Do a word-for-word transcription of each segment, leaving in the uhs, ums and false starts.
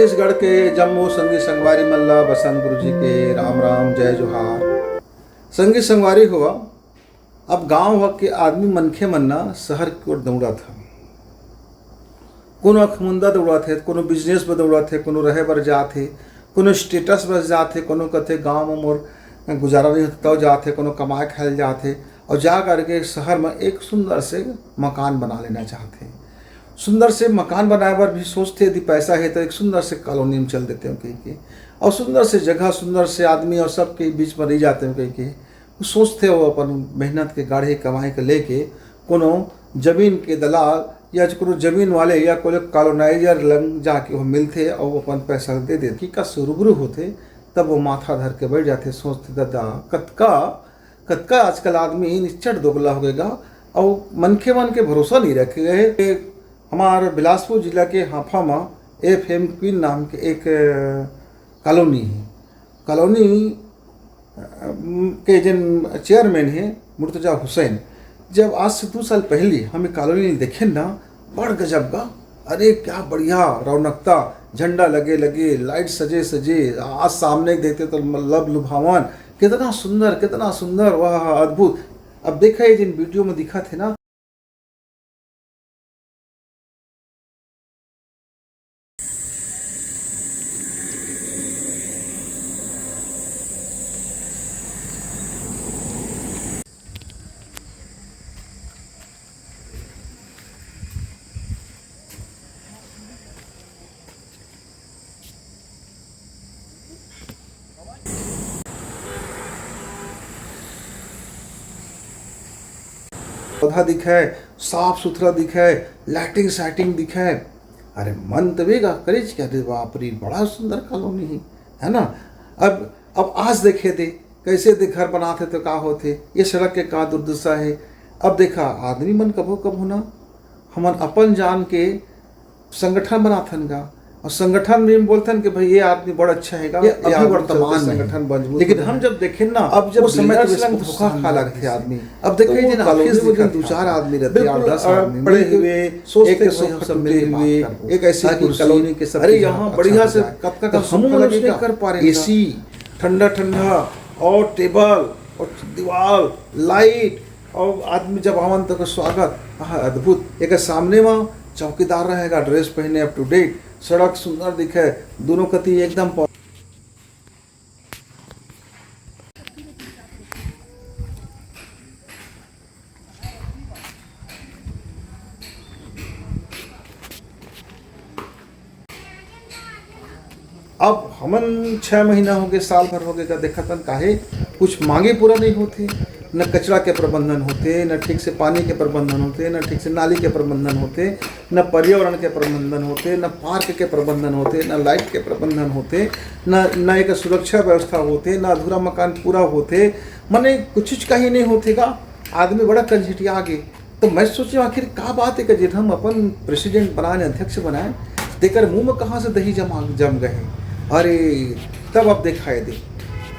छत्तीसगढ़ के जम्मो संगी संगवारी मन ला बसंत गुरु जी के राम राम, जय जोहार। संगी संगवारी हो, अब गांव के आदमी मनखे मन ना शहर की ओर दौड़त हे। कोनो अखमुंदा दौड़त हे, कोनो business बर दौड़त हे, कोनो रहे बर जात हे, कोनो status बर जात हे, कोनो कथे गांव में मोर गुजारा नहीं होता तब जात हे, कोनो कमाए खाए जात हे, और जा करके शहर में एक सुंदर से मकान बना लेना चाहत हे। सुंदर से मकान बनाए बर भी सोचथे, यदि पैसा हे तो एक सुंदर से कॉलोनी में चल देते हो कह के, और सुंदर से जगह, सुंदर से आदमी और सबके बीच में रह जाते हो कह के। वो सोचथे, वो अपन मेहनत के गाढ़े कमाई के लेके कोनो जमीन के दलाल या कोनो जमीन वाले या कोनो कॉलोनाइजर लंग जाके वो मिलथे और वो अपन पैसा दे देथे। हकीकत से रूबरू होथे, तब वो माथा धर के बैठ जाथे, सोचथे, "दादा, कतका, कतका आजकल आदमी निच्चट दोगला हो गे गा, और मनखे मन के भरोसा नहीं रखे गए।" हमार बिलासपुर जिला के हाफा में एफ एम क्वीन नाम के एक, अ, कॉलोनी है। कॉलोनी, अ, के जिन चेयरमैन है मुर्तजा हुसैन, जब आज से दो साल पहले हम ये कॉलोनी देखे ना, बड़ गजब का, अरे क्या बढ़िया रौनकता, झंडा लगे लगे, लाइट सजे सजे, आज सामने देखते तो लब लुभावन, कितना सुंदर, कितना सुंदर, वाह, अद्भुत। अब देखा ये जिन वीडियो में दिखा थे ना, पौधा दिखे, साफ सुथरा दिखे, लाइटिंग साइटिंग दिखे। अरे मन तबे का करेज क्या, अरे बाप रे, बड़ा सुंदर कॉलोनी है, है ना? अब, अब आज देखे थे, कैसे दे घर बनाते तो का होते, ये सड़क के का दुर्दशा है। अब देखा, आदमी मन कभो कभो ना, हमन अपन जान के संगठन बनाथन गा, और संगठन में बोलथन कि भाई, ये आदमी बड़ा अच्छा है गा, ये ये अभी आदमी वर्तमान चलते में संगठन मजबूत लेकिन हो हम जाए। जब देखें ना, अब जब वो समय बिल्डर तो से संग धोखा खा लगथे आदमी। अब तो देखिए वो जिन कॉलोनी ऑफिस में दिखत दो था। चार आदमी रहते, बिल्कुल, आठ दस अ, आदमी पढ़े मिलके हुए, सोचते एक एक हैं, सब हम सब मिले मिलके हुए, बात करबो। एक ऐसी ताकि कुर्सी, कॉलोनी के सब अरे, चीजें यहाँ अच्छा बढ़िया हो से जाए। कतका तो का हम सुख लोग लगेगा। नहीं कर पा रहे हैं। एसी, ठंडा ठंडा, और टेबल, और दीवार, लाइट, और आदमी जब आवन तो ओकर स्वागत, हाँ, अद्भुत। एक सामने में चौकीदार रहेगा, ड्रेस पहने, अप टू डेट, सड़क सुंदर दिखे, दोनों कती एकदम प- अब हमन छह महीना हो गए, साल भर हो गए, का देखत हन, काहे कुछ मांगे पूरा नहीं होते, न कचरा के प्रबंधन होते, न ठीक से पानी के प्रबंधन होते, न ठीक से नाली के प्रबंधन होते, न पर्यावरण के प्रबंधन होते, न पार्क के प्रबंधन होते, न लाइट के प्रबंधन होते, न, न एक सुरक्षा व्यवस्था होते, न अधूरा मकान पूरा होते, माने कुछ का ही नहीं होते का। आदमी बड़ा कंझिटिया गे। तो मैं सोचे, आखिर का बात है कि जिन हम अपन प्रेसिडेंट बनाए, अध्यक्ष बनाए, तेकर मुंह में कहाँ से दही जमा, जम गए? अरे, तब अब दिखाई दे,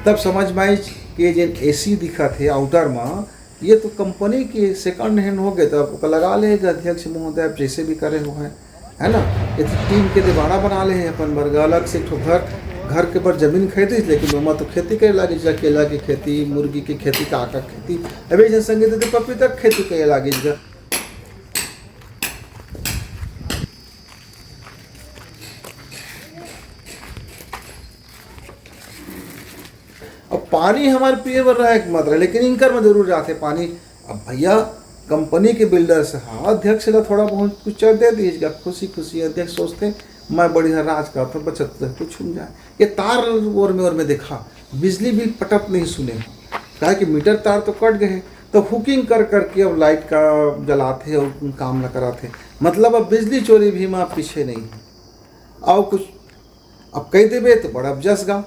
तब समझ में आइस कि ये जेन एसी दिखत हे आउटर में, ये तो कंपनी के सेकंड हैंड हो गए, तब ओकर लगा ले अध्यक्ष महोदय, आप जैसे भी करे हो हैं, है ना? ये तो टीम के दिवाड़ा बना ले हैं अपन बर, अलग से एक ठो घर, घर के बर जमीन खरीदिस, लेकिन ओमा तो खेती करे लागिस, केला के खेती, मुर्गी के खेती, का का खेती, अबे जन संगे तो पपीता के खेती करे लागिस गा। अब पानी हमारे पिए बर रहे एक मात्र, लेकिन इनकर में जरूर जाते पानी। अब भैया, कंपनी के बिल्डर्स हा अध्यक्ष ला थोड़ा बहुत कुछ चर दे दीजिएगा, खुशी खुशी अध्यक्ष सोचते, मैं बढ़िया राज करता, बचत तो कुछ हो जाए। ये तार ओर में, ओर में देखा, बिजली बिल पटत नहीं सुने हो, काहे कि मीटर तार तो कट गए, तो हुकिंग कर करके अब लाइट का जलाते और काम न कराते। मतलब अब बिजली चोरी भी माँ पीछे नहीं है। और कुछ अब कह देबे तो बड़ा जस गा,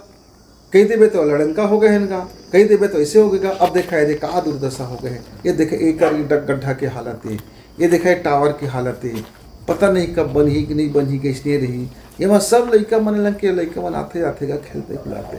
कह देबे तो लड़ंका हो गए हैं गा, कह देबे तो ऐसे हो गए गा। अब देखा, ये देखा, आ दुर्दशा हो गए हैं। ये देखे, एक गड्ढा के हालत है, ये देखा, ये टावर की हालत है, पता नहीं कब बनही कि नहीं बनही, कैसने रही। ये वहाँ सब लइका मन लंग के लइका मन आते जाते गा, खेलते खिलाते।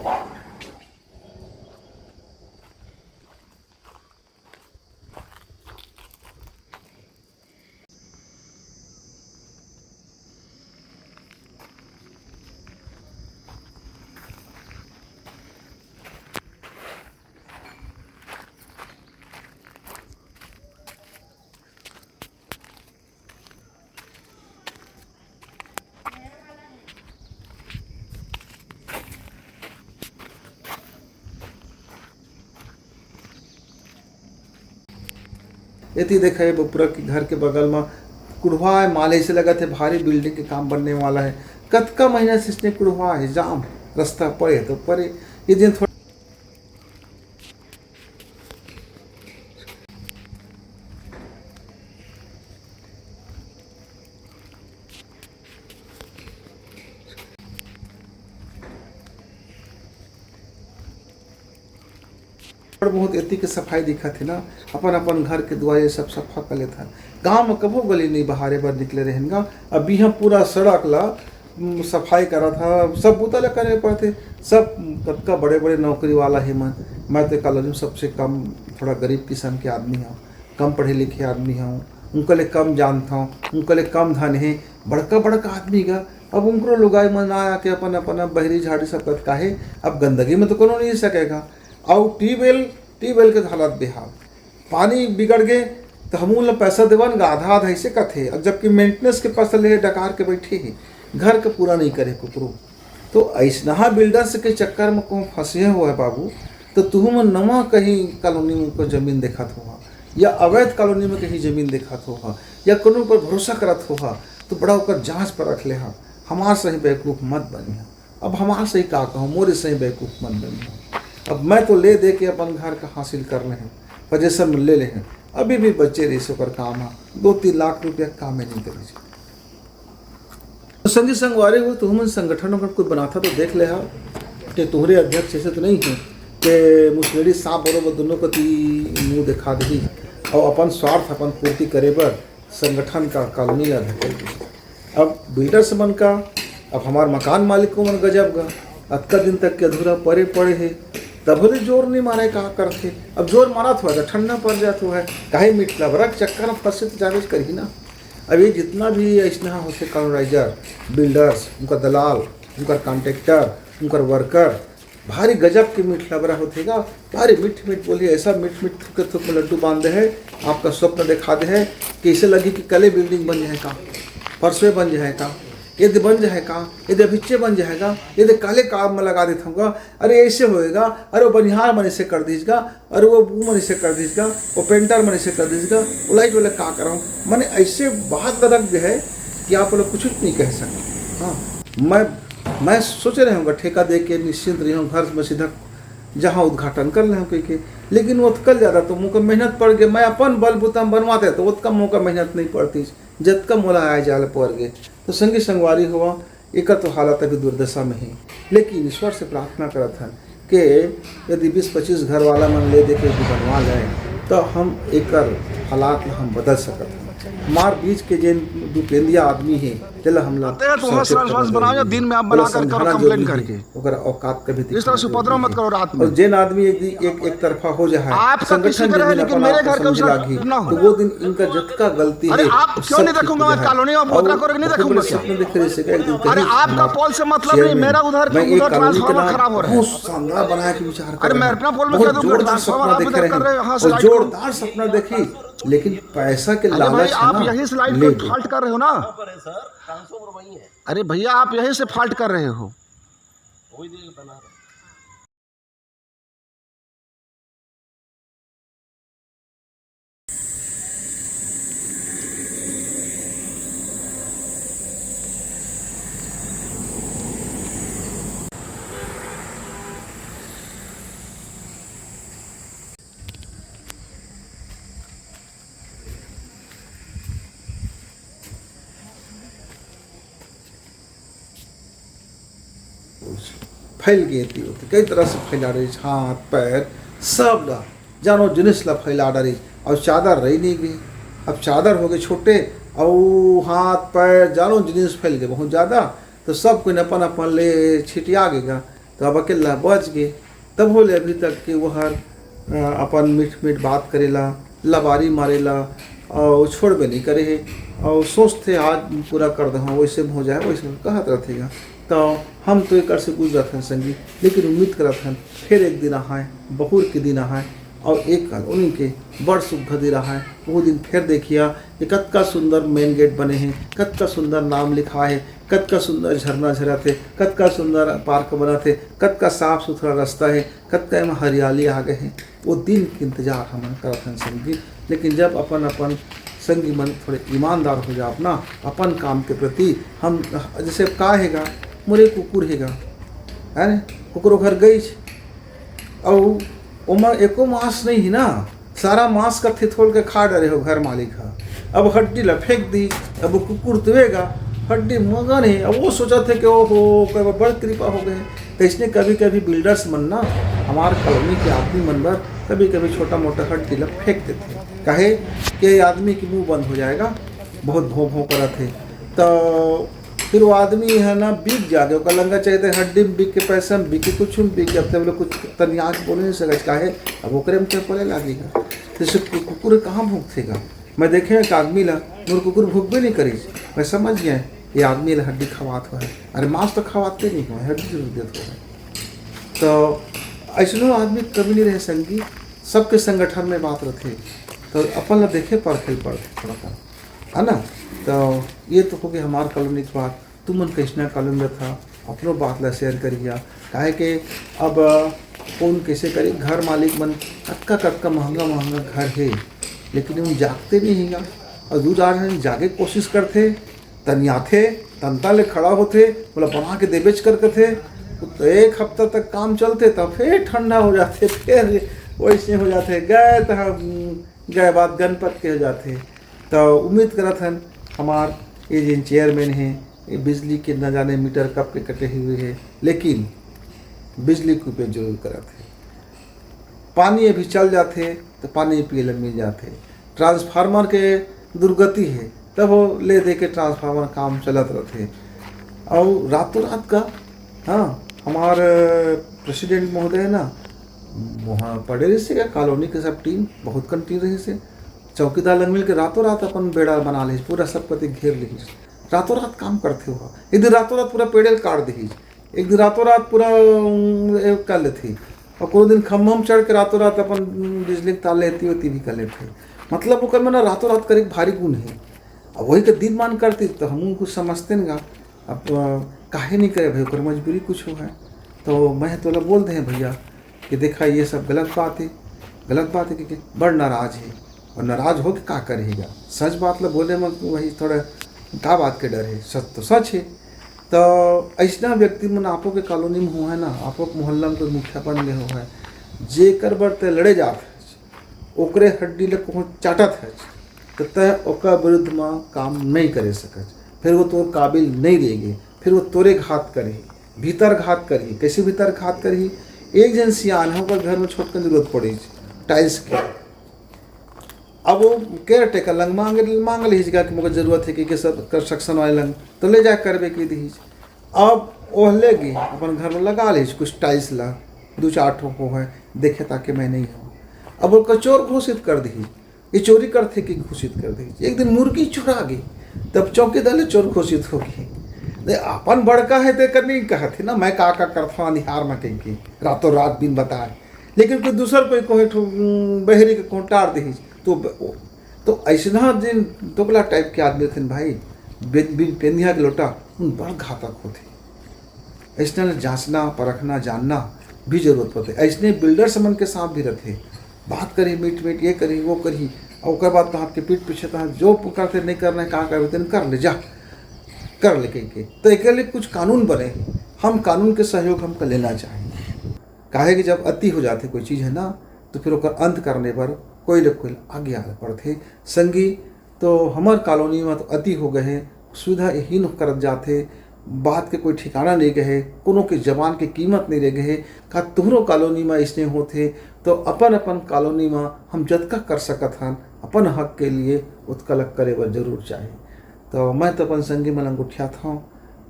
एती देखा, ये पूरा के घर के बगल म कुढ़वा हे, माले से लगत हे, भारी building के काम बनने वाला हे। कतका महीना से इसने कुढ़वा हे, जाम, रास्ता पड़े तो पड़े। ये दिन थोड़ा थोड़ा बहुत एती के सफाई दिखत हे ना, अपन अपन घर के दुआरे सब सफा कर लेथन। गांव में कभो गली नहीं बहारे बर निकले रहेन गा। अब इहां पूरा सड़क ला, उम, सफाई करत ह, सब बूता ला करे पड़थे। सब कतका बड़े बड़े नौकरी वाला हे मन। मैं तो कॉलोनी में सबसे कम, थोड़ा गरीब किस्म के आदमी हूँ, कम पढ़े लिखे आदमी हूँ, उनका ले कम जानता हूँ, उनका ले कम धन हे। बड़का बड़का आदमी गा, अब उनकरो लुगाई मन आ आके अपन अपन अब बहरी झाड़ी सब कतका हे। अब गंदगी में तो कोनो नहीं सकेगा। अउ ट्यूबवेल, ट्यूबवेल के हालत बेहाल, पानी बिगड़ गे तो हमू ला पैसा देवन गा, आधा आधा ऐसे कथे। अब जबकि मेंटेनेंस के पैसा ले डकार के बैठे हे, घर के पूरा नहीं करे कुकरो। तो ऐसनहा बिल्डर्स के चक्कर में कहूँ फंसे हो है बाबू, तो तुहू मन नवा कहीं कॉलोनी में कोई जमीन देखत हो हा, या अवैध कॉलोनी में कहीं जमीन देखत हो हा, या कोनो पर भरोसा करत हो हा, तो बड़ा ओकर जांच परख ले हा। हमार सही बेवकूफ मत बनी हा। अब हमार सही का कहूँ, मोरे सही बेवकूफ मत बनी हा। अब मैं तो ले दे के अपन घर का हासिल कर ले हैं, पोजीशन में ले ले हैं, अभी भी बच्चे रही से ओकर काम हा, दो तीन लाख रुपया काम में नहीं करी। तो संगी संगवारी हो, तुहमन संगठन अगर कोई बनाथा तो देख ले हा, कि तुहरे अध्यक्ष ऐसे तो नहीं है कि मुसलेड़ी सांप बरोबर दोनों कती मुंह दिखा दही और अपन स्वार्थ अपन पूर्ति करे बर संगठन का कॉलोनी ला धकेल दही। अब बिल्डर्स मन का, अब हमार मकान मालिक को मन गजब गा, अतका दिन तक के अधूरा परे पड़े है, तभो ले जोर नहीं मारे का करथे। अब जोर मारत हुआ तो ठंडा पड़ जात हुआ है, काहे मिटला बरक चक्कर में फंसे तो जाबेच करही ना। अब ये जितना भी ऐसना होथे कॉलोनाइजर, बिल्डर्स, उनका दलाल, उनकर कॉन्ट्रैक्टर, उनकर वर्कर, भारी गजब के मीठ लबरा होथे गा। भारी मीठ मीठ बोली, ऐसा मीठ मीठ थुक थुक में लड्डू बांध दे है, आपका स्वप्न दिखा दे है कि इसे लगी कि कले बिल्डिंग बन जाए का, फर्शवे बन जाए का, ये दे बन जाए का, ये दे अभिच्चे बन जाएगा, ये दे काले काम में लगा देता हूँ गा, अरे ऐसे होएगा, अरे वो बनिहार मन इसे कर दीजगा, अरे वो वो मन इसे कर दीजगा, वो पेंटर मन इसे कर दीजगा, वो लाइट वाले का कराऊँ। मैंने ऐसे बात गदक दे है कि आप लोग कुछ नहीं कह सकते। हाँ, मैं मैं सोचे रहे हूँ ठेका दे के निश्चिंत रही हूँ, घर में सीधा जहाँ उद्घाटन कर ले हूँ कह के। लेकिन वो कल ज़्यादा तो मुँह मेहनत पड़ गई, मैं अपन बल बुता बनवाते तो ओतका मुँह मेहनत नहीं पड़ती, जतका मोला आए जाल पड़ गए। तो संगी संगवारी हुआ, एकर तो हालत अभी दुर्दशा में ही, लेकिन ईश्वर से प्रार्थना करत हन के यदि बीस पच्चीस घर वाला मन ले दे के यदि बनवा लें, तो हम एकर हालात ला हम बदल सकत हन। हमार बीच के जेन दुपेंदिया आदमी हे, तेला हमला तेरा तो हंस रहा, हंस बनाओ या दिन में आप बना कर करो, कंप्लेन करके। ओकर औकात कभी इस तरह से उपद्रव मत करो रात में। और जेन आदमी एक, एक, एक तरफा हो जाए, आपका किसी तरह है, लेकिन मेरे घर का उसका ना हो। तो वो दिन इनका जतका गलती है, आप क्यों नहीं देखूंगा मैं कॉलोनी में उपद्रव करो, नहीं देखूंगा क्या? अरे आपका पोल से मतलब नहीं, मेरा उधर, उधर ट्रांसफार्मर खराब हो रहा है। बहुत शानदार बनाया के विचार कर रहे हैं। अरे मैं अपना पोल में कह दूं, ट्रांसफार्मर आप इधर कर रहे हो, हाँ, जोरदार सपना देखी, लेकिन पैसा के लालच है ना, आप यहीं से लाइन फॉल्ट कर रहे हो ना। अरे भैया, आप यहीं से फॉल्ट कर रहे हो। फैल गए थी, कई तरह से फैला रही, हाथ पैर सब ला, जानो जिनिस ला फैला डारी। और चादर रही नहीं गई, अब चादर हो गए छोटे, और हाथ पैर जानो जिनिस फैल गए बहुत ज़्यादा। तो सब कोई अपन अपन ले छिटिया गएगा, तो अब अकेला बच गए। तब होले अभी तक के वो हर अपन मीठ मीठ बात करेला, लबारी मारेला, और छोड़बे नहीं करे है। और सोचते आज पूरा कर दे, हाँ वैसे में हो जाए, वैसे में कहत रहते हैं। तो हम तो एक से गुजरत हैं संगी, लेकिन उम्मीद करत हैं फिर एक दिन आहाय, बहुर के दिन आहाय, और एक कल उन्हीं के बड़ सुख दिन आहाय। वो दिन फिर देखिया कि कतका सुंदर मेन गेट बने हैं, कतका सुंदर नाम लिखा है, कतका सुंदर झरना झरत हे, कतका सुंदर पार्क बनत हे, कतका साफ सुथरा रास्ता हे, कतका एमा हरियाली आ गए हे। वो दिन के इंतजार हमन करत हन संगी। लेकिन जब अपन अपन संगी मन थोड़े ईमानदार हो जाब ना अपन काम के प्रति, हम जैसे का हेगा, मोरे कुकुर हेगा, है ने? कुकुर घर गईच, अउ ओमा एको मांस नहीं है ना, सारा मांस कथे थोल के खा डरे हो घर मालिक ह। अब हड्डी ला फेंक दी, अब वो कुकुर तुवेगा, हड्डी मगन है। अब वो सोचत हे कि ओहो, कोई बड़ कृपा हो गए। तो इसने कभी कभी बिल्डर्स मन ना हमार कॉलोनी के आदमी मन बर कभी कभी छोटा मोटा हड्डी ला फेंक देते, काहे कि आदमी के मुंह बंद हो जाएगा, बहुत भों भों करत हे। तो फिर वो आदमी है ना बिक जागे, ओकर लंगा चाहिए तो हड्डी में बिक के, पैसा में बिक के, कुछ में बिक जाते, बोले कुछ तनी आँख बोले नहीं सकत, काहे? अब ओकरे में तो पड़े लागेगा। जैसे कु-, कुकुर कहाँ भूकतेगा? मैं देखे एक आदमी ला, मोर कुकुर भूकबे नहीं करीस। मैं समझ गया ये आदमी ला हड्डी खवात हुआ है। अरे मांस तो खवाते नहीं हुआ है, हड्डी जरूर देत हुआ है। तो ऐसनो आदमी कभी नहीं रहे संगी, सबके संगठन में बात रहते। तो अपन ला देखे परखे पड़ते थोड़ा सा, है ना? तो ये तो हो गई हमार कॉलोनी की बात। तुमन कैसना कॉलोनी में था, अपनो बात ला शेयर करिया, काहे के अब कौन कैसे करे। घर मालिक मन कतका कतका महंगा महंगा घर है, लेकिन उन जागते नहीं हैगा। और दू चार जन जागे के कोशिश करते, तनियाथे, तनता ले खड़ा होते, बोला बना के देबेच कर कथे। तो एक हफ्ता तक काम चलते, तब फिर ठंडा हो जाते, फिर वैसे हो जाते। गए तो हम गए, बात गणपत के हो जाते। तो उम्मीद करत हन हमार ये जिन चेयरमैन है, ये बिजली के न जाने मीटर कब के कटे हुए है, लेकिन बिजली के उपयोग जरूर करत है। पानी अभी चल जाते तो पानी पिए ला मिल जाते। ट्रांसफार्मर के दुर्गति है, तब वो ले दे के ट्रांसफार्मर काम चलत रहते। और रातों रात का, हाँ, हमार प्रेसिडेंट महोदय ना वहाँ पड़े रहिस हे, कॉलोनी के सब टीम बहुत कंटिन्यू रहिस हे। चौकीदार लग मिल के रातों रात अपन बेड़ा बना लिस, पूरा सब कति घेर लिस। रातों रात काम करते हुआ, एक दिन रातों रात पूरा पेड़े ल काट दिस, एक दिन रातों रात पूरा, उम, ए, कर लेथे। और कोनो दिन खम्भा म चढ़ के रातों रात अपन, उम, बिजली के तार लेती होती भी कर लेथे। मतलब ओकर में ना रातों रात करे के भारी गुण है। अब वही के दिन मान करती तो हम कुछ समझते न गा। अब, अ, काहे नहीं करे भाई, ओकर मजबूरी कुछ हो है। तो मैं तोला बोल दे भैया कि देखा ये सब गलत बात है, गलत बात है, क्योंकि बड़ नाराज है। और नाराज हो के का करेगा? सच बात ला बोले में वही थोड़ा का बात के डर है, सच तो सच है। तो ऐसना व्यक्ति मन आपो के कॉलोनी में हुआ है ना, आपो के मोहल्ला में कोई मुखिया बन गए हो है, जेकर बर ते लड़े जात है, ओकरे हड्डी ले कहूँ चाटत है, तो तय ओकर विरुद्ध में काम नहीं करे सकत। फिर वो तोर काबिल नहीं रहेगे, फिर वो तोरे घात करही, भीतर घात करही। कैसे भीतर घात करही? एक जन सियान है, ओकर घर में छोटकन जरूरत पड़ी टाइल्स के। अब वो केयर टेकर लंग मांग मांग लीज गा कि मोके जरूरत है कि, कि सब कंस्ट्रक्शन वाले लंग, तो ले जा करबे की दीज। अब ओह ले गे अपन घर में लगा लीज कुछ टाइल्स ला, दो चार ठो हो है, देखे ताकि मैं नहीं हूँ। अब ओकर चोर घोषित कर दीज। ये चोरी करथे कि घोषित कर दीज। एक दिन मुर्गी चुरा गई, तब चौकीदार ले चोर घोषित हो गई। दे अपन बड़का है ते कर नहीं कहत है ना, मैं का का करथवा निहार में कह के रातों रात बिन बताए। लेकिन कोई दूसर कोई कोहे ठो, उम, बहरी के कोटार दीज, तो ब-, तो ऐसना जिन दोगला टाइप के आदमी थे भाई, बिन, बिन पेंदिया के लोटा, उन बड़ घातक होथे। ऐसना ल जांचना, परखना, जानना भी जरूरत होथे। ऐसने बिल्डर्स मन के साथ भी रहथे, बात करही मीठ मीठ, ये करही, वो करही, और ओकर बाद तहां के पीठ पीछे तहां जो करथे नहीं करना है, कहा करबे तेन कर ले जा, कर ले कह के। तो एक लिए कुछ कानून बने, हम कानून के सहयोग हमको लेना चाहिए। काहे कि जब अति हो जाथे कोई चीज है ना, तो फिर ओकर अंत करने पर कोई ले कोई आगे आना पड़थे। संगी, तो हमर कॉलोनी में तो अति हो गए है, सुविधाहीन करत जाथे, बात के कोई ठिकाना नहीं गए है, कोनो के जबान के कीमत नहीं रह गए है। का तुहरो कॉलोनी में इसने होथे, तो अपन अपन कॉलोनी में हम जतका कर सकत हन अपन हक के लिए, उतका लग करे बर जरूर चाही। तो मैं तो अपन संगी मन ल गोठियात हौं,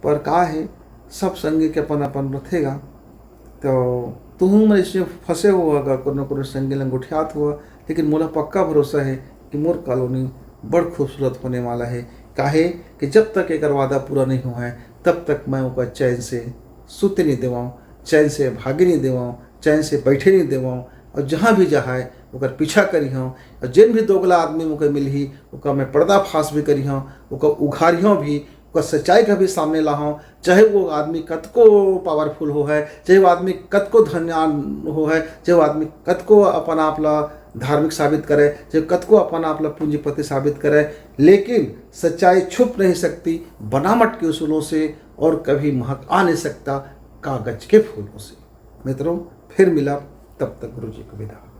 पर का है, सब संगी के अपन अपन रथेगा। तो तुहूं मन इसमें फंसे हुआ गा, कोनो कोनो संगी ल गोठियात हुआ, लेकिन मोला पक्का भरोसा है कि मोर कॉलोनी बड़ खूबसूरत होने वाला है। काहे कि जब तक एकर वादा पूरा नहीं हुआ है, तब तक मैं ओकर चैन से सुते नहीं देवाऊँ, चैन से भागे नहीं देवाऊँ, चैन से बैठे नहीं देवाऊँ। और जहाँ भी जाए ओकर पीछा करिहौं, और जिन भी दोगला आदमी मोके मिलही ओकर मैं पर्दाफाश भी करिहौं, ओकर उघारिहौं भी, का सच्चाई का भी सामने लाहूँ। चाहे वो आदमी कतको पावरफुल हो है, चाहे वो आदमी कतको धनवान हो है, चाहे वो आदमी कतको अपन आप ला धार्मिक साबित करे, चाहे कतको अपन आप ला पूंजीपति साबित करे, लेकिन सच्चाई छुप नहीं सकती बनावट के उसूलों से, और कभी महक आ नहीं सकता कागज के फूलों से। मित्रों, फिर मिला, तब तक गुरु जी को विदा।